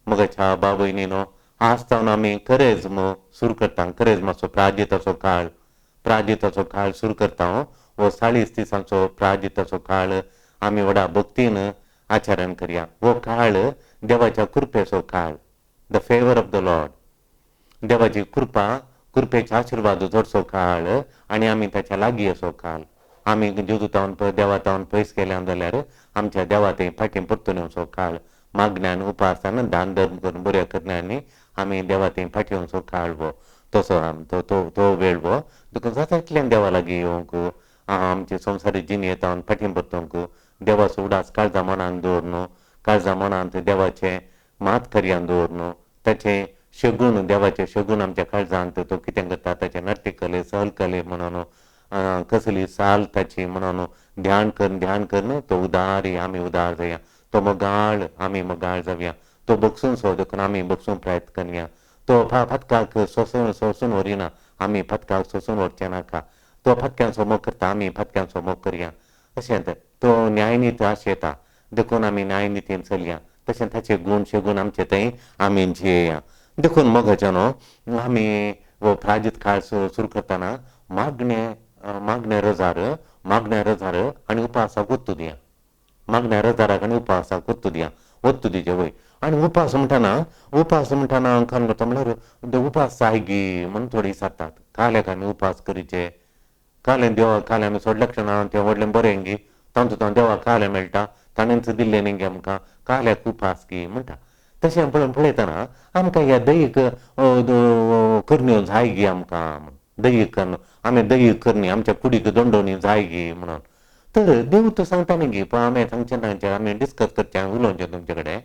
मगाच्या बाबयनीनो आज तावन आमी करेज्म सुरू करता. करेज्माचो प्राजिताचो काळ, प्राजिताचो काळ सुरू करता. हो 40 दिसांचो प्राजिताचो काळ आमी व्हडा भक्तीन आचरण करया. हो काळ देवाच्या कृपेचो काळ, the favour of the Lord. देवाची कृपा, कृपेचे आशिर्वाद जोडचो काळ आनी आमी ताच्या लागीं असो काळ. आमी जेजू तावन देवा तावन पयस केल्या जाल्यार आमच्या देवा थंय फाटीं परतून येवचो काळ. मागण्यान उपासान दान धर्म करून बऱ्या करण्यांनी आमी देवा थंय फाटीं येवचो काळ हो तसो तो तो वेळ हो. देखून जाता इतल्यान देवा लागीं येवंक, आमचे संवसारी जिणेंत तावन फाटीं परतूंक, देवाचो उडास काळजा मनांत दवरून, काळजा मनांत देवाचें मात कार्यान दवरून, ताचें शगून, देवाचें शगून आमच्या काळजांत तो कितें करता ताचें नर्ती कले सहल कले म्हणून, कसली साल ताची म्हणून ध्यान करून ध्यान करून तो उदारी आमी उदार जावया. तो मोगाळ आमी मोगाळ जावया. तो बगसून सो देखून आमी बगसून प्रयत्न करया. तो फातकाक सोसून सोसून व्हरिना, आमी फातकाक सोसून व्हरचें नाका. तो फातक्यांचो मोग करता, आमी फातक्यांचो मोग करया. तशेंच तो न्यायनीत आशेता देखून आमी न्यायनितीन चलया. तशें ताचे गूण शेगूण आमचे थंय आमी जियेया. देखून मोगाच्या न्हू आमी हो प्राजीत काळ सुरू करतना मागणे मागण्या रजार, मागण्या रजार आनी उपासाक वत्तू दिया. मागण्या रजाराक आनी उपासाक वत्तू दिया, वत्तू दिवचे वय. आनी उपास म्हणटाना, उपास म्हणटाना अंकान करता म्हणल्यार उपास जाय गी म्हणून थोडी विचारतात. काल्याक आमी उपास करीचे, कालें देवा कालें आमी सोडल्या क्षणा तें व्हडलें बरें गी, तातूंत देवा कालें मेळटा, ताणेंच दिल्लें न्ही गे आमकां, काल्याक उपास गी म्हणटा. तशें पळोवन पळयतना आमकां ह्या दैहीक करण्यो जाय गी आमकां, दैहीक कर्ण आमी दैहीक करणी आमच्या कुडीक दंडोवणी जाय गी म्हणून. तर देव तो सांगता न्ही गी, पण आमी सांगचें ना, आमी डिस्कस करचें उलोवचें तुमचे कडेन.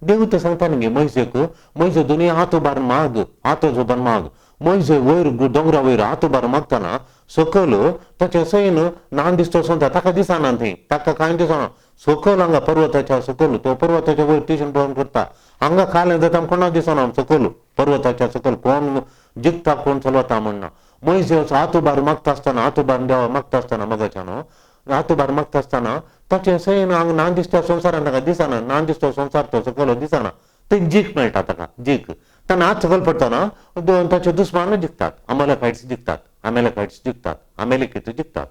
देव तो सांगता न्ही गी मोयजेक, मोयजे दोनूय हात उबार माग, हात उबार माग. मोयजे वयर दोंगरा वयर हात उबार मागतना सकयल ताच्या सयन नान दिसतो संवसार ताका दिसना, थंय ताका कांय दिसना. सकयल हांगा पर्वताच्या सकयल तो पर्वताच्या वयर ट्युशन पळोवन करता. हांगा कालें जाता कोणाक दिसना, सकयल पर्वताच्या सकयल कोण जिखता कोण चलता म्हणना. मोयजे हात उबार मागता आसतना, हात उबार देवा मागता आसतना मगाच्या न्हू हात उबार मागता आसतना ताचें सयन हांगा नान दिसता संवसारान ताका दिसना, नान दिसतो संवसार तो सकयल दिसना. थंय जीक मेळटा ताका, जीक ताणें हात सकयल पडटना ताचे दुस्मान जिखतात, अमेलेकायट्स जिखतात, अमेलेकायट्स जिखतात, अमेलेकीत जिखतात.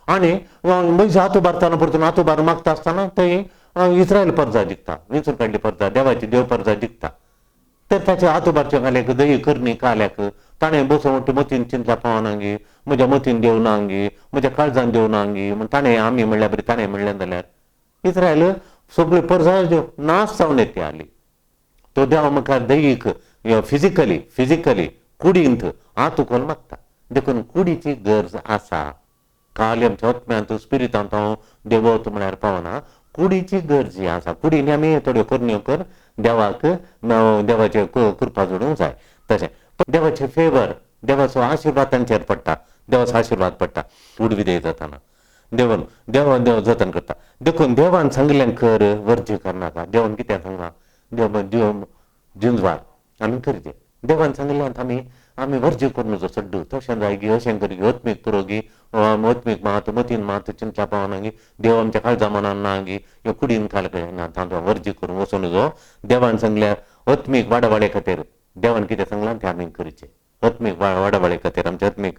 आनी मोयजे हात उबारतना परतून हात उबार मागता आसतना थंय इस्रायल परजा जिखता, विंचून काडली परजा, देवाची देव परजा जिखता. तर ताचे हात उबारचे काल्याक दही करणी काल्याक ताणें बसोवन मतीन चिंतल्या पावना गी, म्हज्या मतीन देव ना गी, म्हज्या काळजान देव ना गी म्हण ताणें आमी म्हणल्यार बरी ताणें म्हणलें जाल्यार इस्रायल सगळी परजा नाश जावन येता आली. तो देवा मुखार दैहीक फिजिकली फिजिकली कुडींत हात उखल मागता. देखून कुडीची गरज आसा. काल आमच्या आत्म्यांत स्पिरितांत हांव देवत म्हळ्यार पावना, कुडीची गरज ही आसा. कुडीन आमी थोड्यो करण्यो कर देवाक देवाचे कृपा जोडूंक जाय. तशें देवाचे फेवर, देवाचो आशिर्वाद तांचेर पडटा, देवाचो आशिर्वाद पडटा उडविदय जाताना देवन देवान देव जतन करता. देखून देवान सांगलें कर, वर्ज्य करनाका. देवान कितें सांगलां, देव देव झुंजवार आमी करचें. देवान सांगलें आमी आमी वर्ज्य करून जो सड्डू तशें जाय गी, अशें कर गी, आत्मीक पुरो गी, आत्मीक मात मतीन मात चिंतल्या पावना गी, देव आमच्या काळजा मनान ना गी, ह्यो कुडीन काल ना तांचो वर्ज्य करून वचून जो देवान सांगल्या आत्मीक वाडावाडे खातीर देवान कितें सांगलां तें आमी करचें. आत्मीक वाडावाडे खातीर आमच्या आत्मीक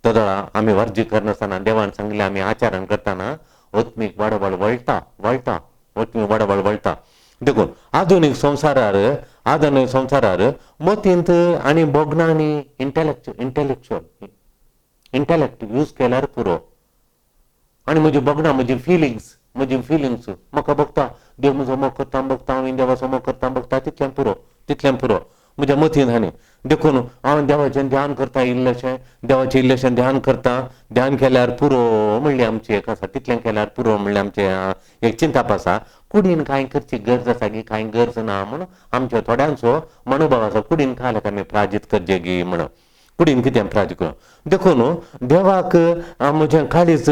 तदळा आमी वर्ज्य करनासतना देवान सांगलें आमी आचरण करतना आत्मीक वाडावळ वळटा वळटा, आत्मीक वाडावळ वळटा. देखून आधुनीक संवसारार, आधुनीक संवसारार मतींत आनी भोगणांनी इंटेलेक्चुअल इंटेलेक्ट यूज केल्यार पुरो. आनी म्हजी भोगणां, म्हजी फिलिंग्स, म्हजी फिलिंग्स म्हाका भोगता, देव म्हजो मोग करता भोगता, हांव देवाचो मोग करता भोगता, तितलें पुरो, तितलें पुरो म्हज्या मतीन. आनी देखून हांव देवाचें ध्यान करता, इल्लेशें देवाचें इल्लेशें ध्यान करता, ध्यान केल्यार पुरो म्हणलें आमचें एक आसा, तितलें केल्यार पुरो म्हणलें आमचें एक चिंताप आसा. कुडीन कांय करची गरज आसा गी, कांय गरज ना म्हूण आमच्या थोड्यांचो मनोभाव आसा. कुडीन काल्याक आमी प्राजीत करचें गी म्हणून, कुडीन कितें प्राजीत करूं. देखून देवाक म्हजें काळीज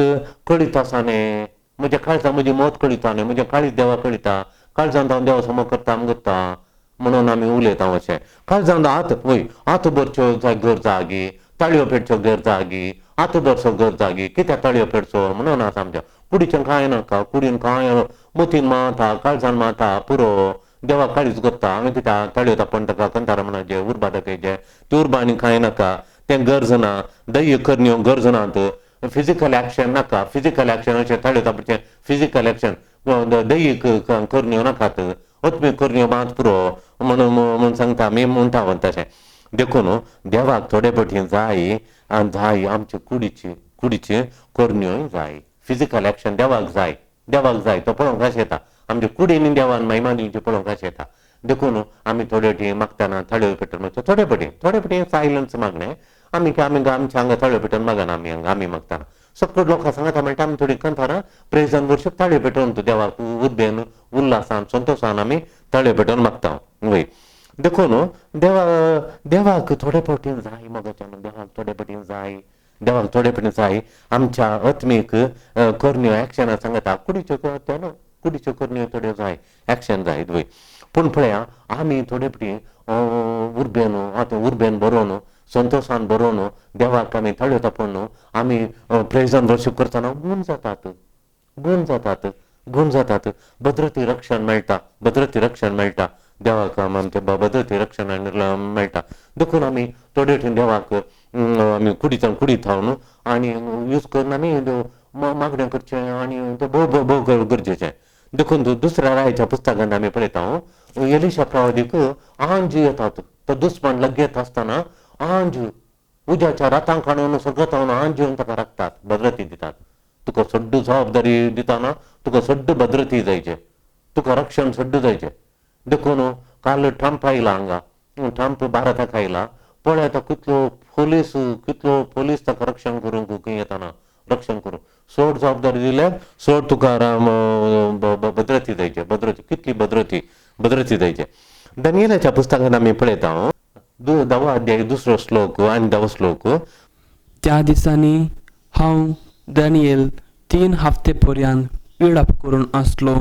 कळीत आसा न्ही, म्हज्या काळजा म्हजी मत कळिता न्ही, म्हजें काळीज देवाक कळिता, काळजान हांव देवा समोर करता करता म्हणून आमी उलयता अशें. काळजान हात वय हात भरच्यो जाय गरज आगी, ताळयो पेटच्यो गरज आगी, हात भरचो गरज आगी, कित्याक ताळयो पेटचो म्हणून आसा आमच्या कुडीचें कांय नाका, कुडीन कांय मतीन माता काळजान माता पुरो. देवाक काळीज करता. आमी कित्याक ताळयो तापोवन ताका कंतारा म्हणा उर्बा दाखयचे, ती उर्बा आनी कांय नाका, तें गरज ना, दैय करण्यो गरज नात, फिजिकल एक्शन नाका, फिजिकल एक्शन अशें ताळयो तापचें फिजिकल एक्शन, दैहीक करण्यो नाकात, आत्मीक करण्यो मात पुरो म्हणून म्हूण सांगता आमी म्हणटा तशें. देखून देवाक थोडे पटी जाय आनी जाय आमचे कुडीची कुडीची करण्योय जाय. फिजिकल एक्शन देवाक जाय, देवाक जाय, तो पळोवंक अशें येता, आमच्या कुडीन देवान महिमा दिवची पळोवंक अशें येता. देखून आमी थोडे पटी मागतना थाळयो पेटोवन मागता, थोडे पटी थोडे पटी सायलन्स मागणें आमी आमी आमच्या हांगा थाळयो पेटोवन मागना, आमी हांगा आमी मागतना सगळ्यो लोकां सांगता म्हणटा आमी थोडी कंतारां प्रेज आनी वर्शीप थाळयो पेटोवन देवाक उर्बेन उल्हासान संतोशान आमी थाळयो पेटोवन मागता वय. देखून देवा देवाक थोडे फावटी जाय मोगाच्यान, देवाक थोडे फावटी जाय, देवाक थोडे फावटी जाय आमच्या आत्मीक करण्यो एक्शनां सांगता, कुडीच्यो न्हू कुडीच्यो करण्यो थोड्यो जाय, एक्शन जाय वय. पूण पळया आमी थोडे फावटी उर्बेन आतां उर्बेन बरोवन संतोशान बरोवन देवाक आमी थाळयो तापोवन आमी प्रेज आनी वर्शीप करतना गूण जातात, गूण जातात, गूण जातात, भद्रती रक्षण मेळटा, भद्रती रक्षण मेळटा देवाक आमच्या भद्रती रक्षण मेळटा. देखून आमी थोडे फावटी देवाक आमी कुडीच्यान कुडीत हाडून आनी यूज करून आमी मागणें करचें आनी तें भोव भोव गरजेचें. देखून दुसऱ्या रायाच्या पुस्तकांत आमी पळयता एलिशा प्रवादीक आंज येतात, तो दुस्मान लागीं येता आसतना आंज उज्याच्या रातांक हाडून सगळ्यात हाडून आंज येवन ताका राखतात, भद्रती दितात. तुका सड्डू जबाबदारी दितना तुका सड्डू भद्रती जायचे, तुका रक्षण सड्डू जायचें. देखून काल ट्रंप आयला हांगा, ट्रंप भारताक आयला, पळय आतां कितलो पोलीस कितलो पोलीस ताका रक्षण करूंक खंय येताना रक्षण करूंक चड जबाबदारी दिल्यार चड तुका भद्रती जायचे, भद्रती कितली भद्रती भद्रती जायचे. दानियेलाच्या पुस्तकांत आमी पळयता धावो अध्याय दुसरो श्लोक आनी धावो श्लोक. त्या दिसांनी हांव दानियेल 3 हफ्ते पर्यंत विळाप करून आसलो,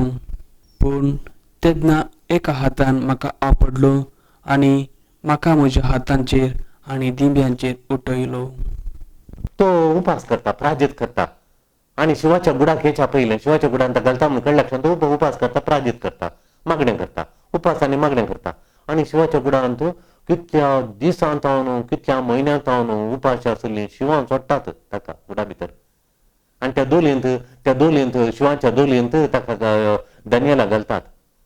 पूण तेन्ना एका हातान म्हाका आपडलो आनी म्हाका म्हज्या हातांचेर आनी दिंब्यांचेर उठयलो. तो उपास करता, प्राजित करता आनी शिवाच्या गुडाक हेच्या पयलें शिवाच्या गुडान ताका घालता म्हणून कळ्ळ्या क्षण तो उपास करता, प्राजित करता, मागणें करता, उपास आनी मागणें करता. आनी शिवाच्या गुडान तूं कितल्या दिसांत हांव कितल्या म्हयन्यांत हांव उपास आसली शिवान सोडटात ताका गुडा भितर आनी त्या दोलयेंत त्या दोलयेंत शिवाच्या दोलयेंत ताका दानियेला घालतात.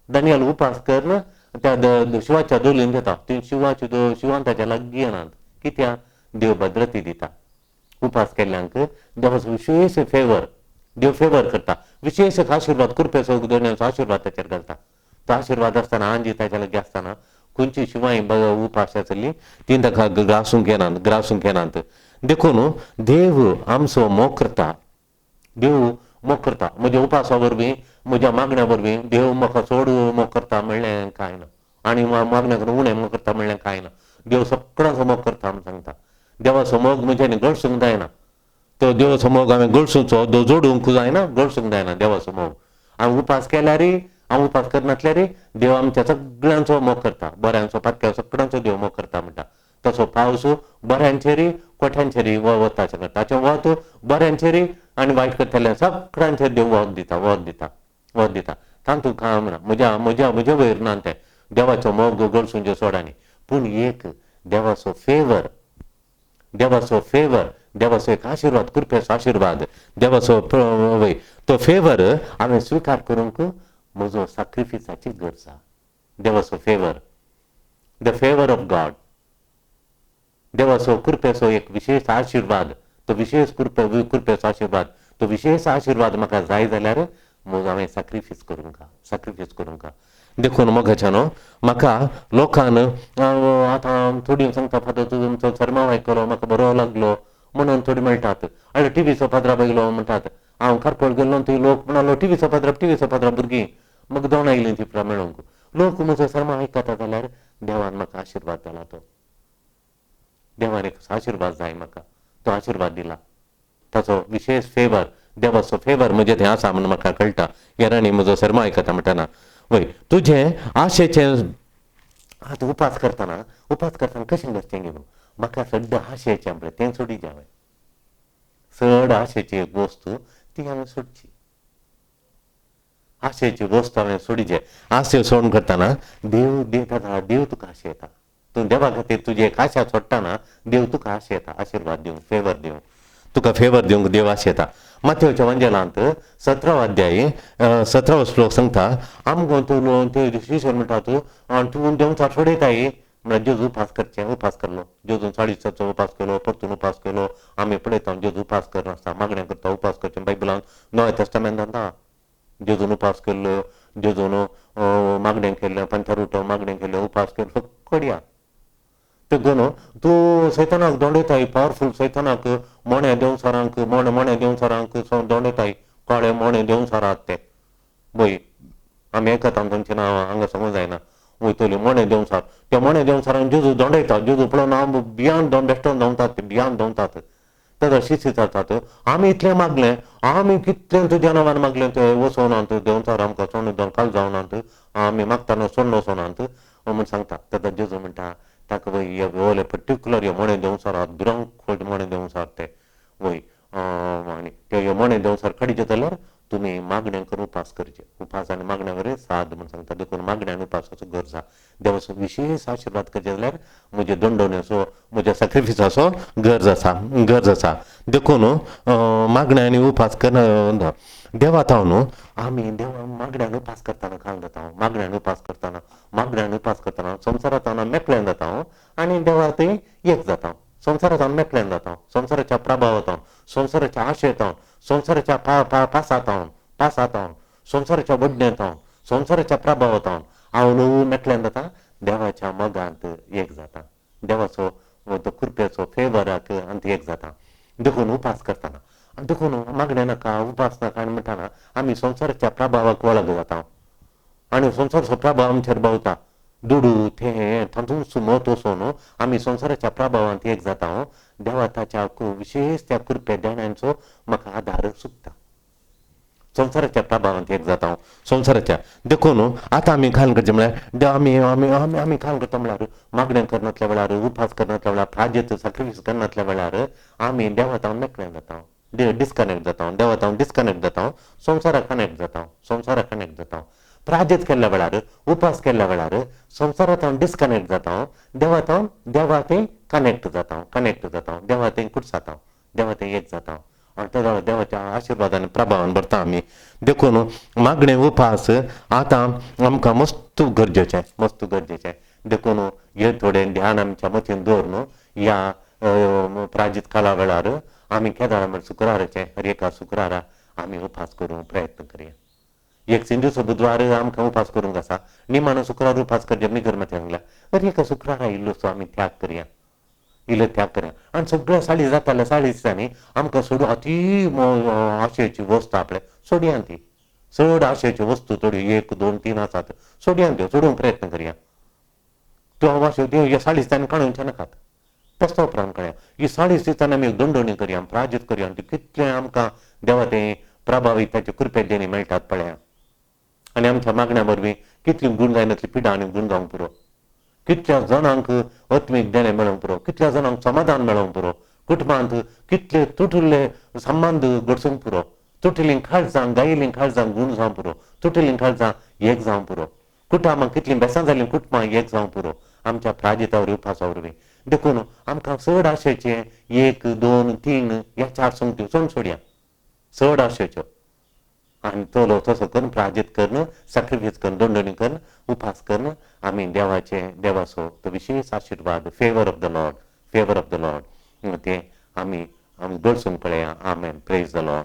दानियल उपास करून त्या शिवाच्या दोलयेंत येता, ती शिवाची शिवान ताच्या लागीं येनात, कित्याक देव भद्रती दिता उपास केल्ल्यांक. देवाचो विशेष फेवर, देव फेवर करता, विशेष आशिर्वाद कृपेचो दोनयांचो आशिर्वाद ताचेर घालता. तो आशिर्वाद आसतना आंजी ताच्या लागीं आसतना खंयची शिवाय उपास आसली ती ताका ग्रासूंक येनात, ग्रासूंक येनात. देखून देव आमचो मोग करता, देव मोग करता. म्हज्या उपासा वरवीं म्हज्या मागण्या वरवीं देव म्हाका चड मोग करता म्हणलें कांय ना, आनी मागण्या करून उणें मोग करता म्हणलें कांय ना. देव सगळ्यांचो मोग करता म्हूण सांगता. देवाचो मोग म्हज्यानी गळसूंक जायना, तो देवाचो मोग हांवें गळसूंचो जोडूंक जायना, गळसूंक जायना देवाचो मोग. हांवें उपास केल्यारय हांव उपास करनासल्यारय देव आमच्या सगळ्यांचो मोग करता, बऱ्यांचो पातक्या सगळ्यांचो देव मोग करता म्हणटा. तसो पावस बऱ्यांचेरय कोठ्यांचेरय वता, ताचें वत बऱ्यांचेरय आनी वायट करतल्या सगळ्यांचेर देव वत दिता, वत दिता, वत दिता. तातूंत काम ना, म्हज्या म्हज्या म्हज्या वयर ना तें देवाचो मोग गळसूंचे सोड. पूण एक देवाचो फेवर, देवाचो फेवर, देवाचो एक आशिर्वाद, कृपेचो आशिर्वाद, देवाचो वय तो फेवर हांवें स्विकार करूंक म्हजो साक्रिफिसाची गरज आसा. देवाचो favour, the favour of God, देवाचो कृपेचो एक विशेष आशिर्वाद, तो विशेष कृपेचो आशिर्वाद, तो विशेष आशिर्वाद म्हाका जाय जाल्यार म्हजो हांवें साक्रिफीस करूंक, साक्रिफीस करूंक. देखून मोगाच्या न्हू म्हाका लोकान आतां थोडी सांगता फादर तुमचो सरमांव आयकलो म्हाका बरो लागलो म्हणून थोडी मेळटात, आनी टिवीचो पाद्रा बघलो म्हणटात. हांव कारकोळ गेल्लो थंय लोक म्हणालो टिवीचो पाद्रा, टिवीचो पाद्रा भुरगीं म्हाका दोन आयलीं ती मेळोंक. लोक म्हजो सरमांव आयकता जाल्यार देवान म्हाका आशिर्वाद दिला, तो देवान एक आशिर्वाद जाय म्हाका, तो आशिर्वाद दिला, ताचो विशेष फेवर, देवाचो फेवर म्हजें थंय आसा म्हूण म्हाका कळटा. हेरांनी म्हजो सरमांव आयकता म्हणटना वय तुजें आशेचें आतां उपास करतना, उपास करतना कशें करचें घेवन म्हाका सड्ड आशेचें पळय तें सोडीचें हांवें, चड आशेची एक वस्तू ती हांवें सोडची. आशेची वस्तू हांवें सोडीचे. आशे सोडून करतना देव देव देव तुका आशे येता. तूं देवा खातीर तुजी एक आशा सोडटना देव तुका आशे येता, आशिर्वाद दिवंक, फेवर दिवंक, तुका फेवर दिवंक देव आशे येता. माथेवच्या वंजेलांत 17 अध्याय 17 श्लोक सांगता, आमकां तूं ते शिशर म्हणटा तूं तूं देंवचार सोडयताय म्हळ्यार जेजू उपास करचें, उपास करलो जेजून 40 उपास केलो, परतून उपास केलो. आमी पळयता जेजू उपास करनासता, मागण्या करता, उपास करचें. बायबलान नव्या टेस्टामेंटांत जेजून उपास केल्लो, जेजून मागणें केल्लें, पंचारुटो मागणें केल्लें, उपास केल्लो कडया. तेगून तूं सैतानाक दोंडयताय, पावरफूल सैतानाक, मोण्या देंवचारांक, मोणे मोण्या देंवचारांक दोंडयताय, काळे मोणे देंवचारात ते बय आमी एकात तांचें नांव हांगा सांगूंक जायना, वयतली मोणे देंवचार. त्या मोणे देंवचारांक जेजू दोंडयता, जेजू पळोवन हांव भियान बेश्टोन धांवतात, ते भियान धांवतात. तेन्ना शिस्त जातात. आमी इतलें मागलें, आमी कितलें तुज्या नांवान मागलें, ते वचोनात देंवचार आमकां सोडून काल जावनात, आमी मागतना सोडून वचोनात म्हूण सांगता. तेन्ना जेजू म्हणटा ताका वय ओले पर्टिक्युलर ह्यो मोणे देंवचारात, भिरांकूळ मोणे देंवचार ते वय, आनी ते मोणे देंवचार काडीचे जाल्यार तुमी मागण्या करून उपास करचे. उपास आनी मागण्या वरी साद म्हूण सांगता. देखून मागण्या आनी उपासाचो गरज आसा. देवाचो विशेश आशिर्वाद करचे जाल्यार म्हज्या दंडवण्याचो, म्हज्या सॅक्रिफिसाचो गरज आसा, गरज आसा. देखून मागण्या आनी उपास करना देवा ताव न्हू आमी देवा मागण्यान उपास करतना काल जाता, मागण्यान उपास करतना, मागण्यान उपास करतना संवसारांत हांव मेकळ्यान जाता आनी देवा थंय एक जाता. संवसारांत मेकळ्यान जाता, संवसाराच्या प्रभावांत, संवसाराच्या आशेंत, संवसाराच्या पासांत, पासांत, संवसाराच्या वडण्यांत, संवसाराच्या प्रभावांत हांव ल्हवू मेकळ्यान जाता, देवाच्या मोगांत एक जाता, देवाचो तो कृपेचो फेवराक आनी एक जाता. देखून उपास करतना, देखून मागणें नाका, उपास नाका आनी म्हणटना आमी संवसाराच्या प्रभावाक वळग जाता आनी संवसाराचो प्रभाव आमचेर भोंवता. दुडू ते तातूंत मत वचून आमी संवसाराच्या प्रभावांत एक जाता. देवा ताच्या विशेश त्या कृपे देण्यांचो म्हाका आदार चुकता. संवसाराच्या प्रभावांत एक जाता संवसाराच्या. देखून आतां आमी खाल करचें म्हळ्यार आमी आमी आमी आमी खाल करता म्हळ्यार मागणें करनातल्या वेळार, उपास करनातल्या वेळार, प्राजेत सॅक्रिफायस करनातल्या वेळार आमी देवा मेकळ्यान जाता, डिस्कनेक्ट जाता, देवा डिस्कनेक्ट जाता, संवसाराक कनेक्ट जाता, संवसाराक कनेक्ट जाता. प्राजेत केल्ल्या वेळार, उपास केल्ल्या वेळार संवसारांत डिस्कनेक्ट जाता, देवा देवा थंय कनेक्ट जाता, कनेक्ट जाता, देवा थंय कुडसाता, देवा थंय एक जाता आनी त्या देवाच्या आशिर्वादान प्रभावान भरता आमी. देखून मागणें उपास आतां आमकां मस्त गरजेचें, मस्त गरजेचें. देखून हे थोडें ध्यान आमच्या मतीन दवरून ह्या प्राजीत काळा वेळार आमी केदार म्हळ्यार शुक्राराचें, हर एका शुक्रारा आमी उपास करूंक प्रयत्न करया. एक सिंधूचो बुधवार आमकां उपास करूंक आसा, निमाणो शुक्रार उपास करचे मिगर माथ्या सांगल्या. हर एका शुक्रारा इल्लोसो आमी त्याग करया, इल्लो त्याग करया. आनी सगळ्या साडी जाताल्या साडी दिसांनी आमकां सोडू अती आशेची वस्तू आपले सोडया, ती चड आशेची वस्तू थोड्यो 1 2 3 आसात सोडया, त्यो सोडूंक प्रयत्न करया. त्यो आशे त्यो ह्या साडी दिसांनी काडूंक नाकात, पेस्ता उपरांत कळया. ही साडी दिसांनी आमी दंडवणी करया, प्राजीत करया, ती कितलें आमकां देवा तें प्रभावी ताचे कृपे देणी मेळटात पळया. आनी आमच्या मागण्या वरवीं कितली गुण जायनातली पिडा आनी गुण जावंक पुरो, कितल्या जाणांक आत्मीक देणें मेळोवंक पुरो, कितल्या जाणांक समाधान मेळोवंक पुरो, कुटुंबांत कितले तुटिल्ले संबंद घडसूंक पुरो, तुटिल्लीं काळजां, गायिल्लीं काळजां गुण जावंक पुरो, तुटिल्लीं काळजां एक जावंक पुरो, कुटुंबां कितलीं बेसां जाल्लीं कुटुंबां एक जावंक पुरो आमच्या प्राजिता वरवीं, उपासा वरवीं. देखून आमकां चड आशेचें 1 2 3 ह्या 4 संगत्यो चड सोडया, चड आशेच्यो. आनी तो तसो करून प्राजीत करून, सॅक्रिफायस करून, दंडणी करून, उपास करून आमी देवाचे, देवाचो तो विशेश आशिर्वाद, favour of the lord, favour of the lord ते आमी आमी गळसूंक पळया. आमेन. Praise the lord.